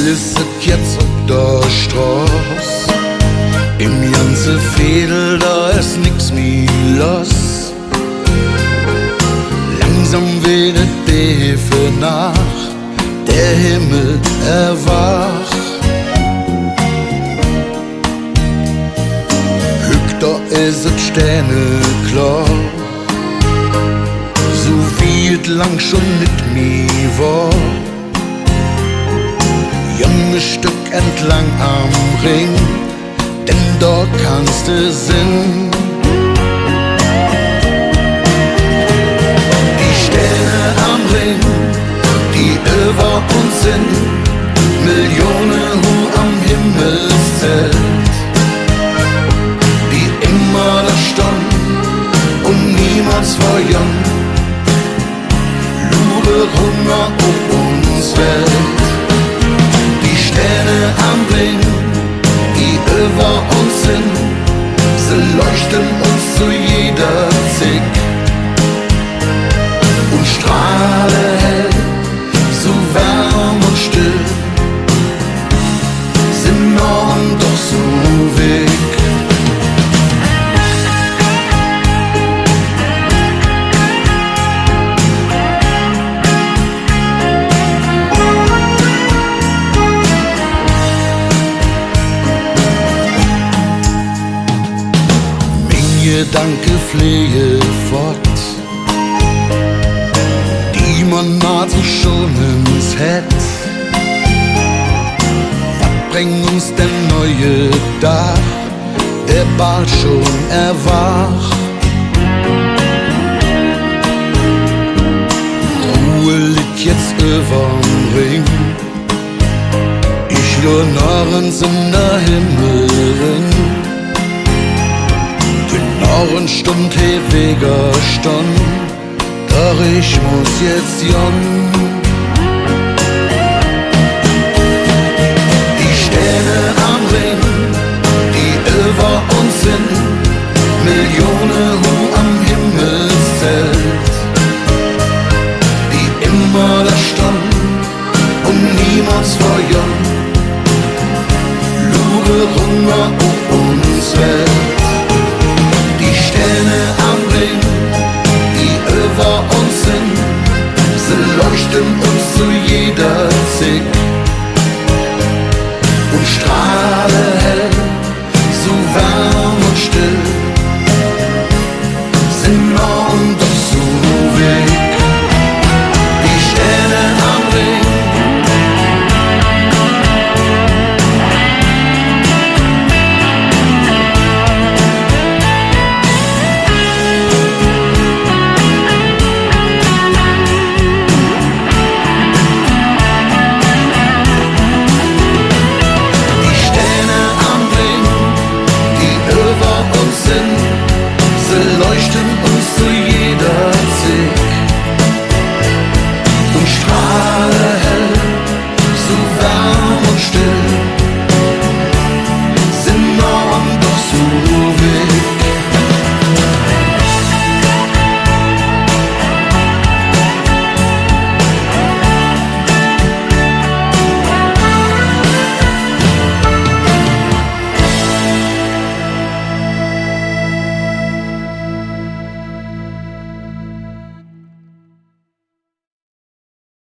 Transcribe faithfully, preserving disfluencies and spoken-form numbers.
Es et jetz op der Stroß, em ganze Veedel, do es nix mih loss. Langsam weed et deefe Naach, der Himmel erwaach. Hügg, do es et stääneklor, su wie et lang schon nit mih wor. Gonn e Stöck entlang am Rhing, denn do kanns de sinn. Die Stääne am Rhing, die üvver uns sin, Millione huh am Himmel zällt, die immer do stonn un niemols vergonn, luure runger op uns Welt. Die Stääne am Rhing, die üvver uns sin, se leuchte uns zo jeder Zigg un strahle hell, su wärm un still, sin mer un doch su wigg. Ming Gedanke fleege fott, die mer nor zo schön ens hät. Wat brängk uns der neue Dag, der bal schon erwaach? Ruh litt jetz üvverm Rhing. Ich luur nor ens en der Himmel eren. Dä Nor stund he wigger stonn, doch ich muss jetz gonn. Die Stääne am Rhing, die üvver uns sin, Millione huh am Himmel zällt, die immer do stonn un niemols vergonn, luure runger op uns Welt. Die Stääne am Rhing, die üvver uns sin, se leuchte uns zo jeder Zigg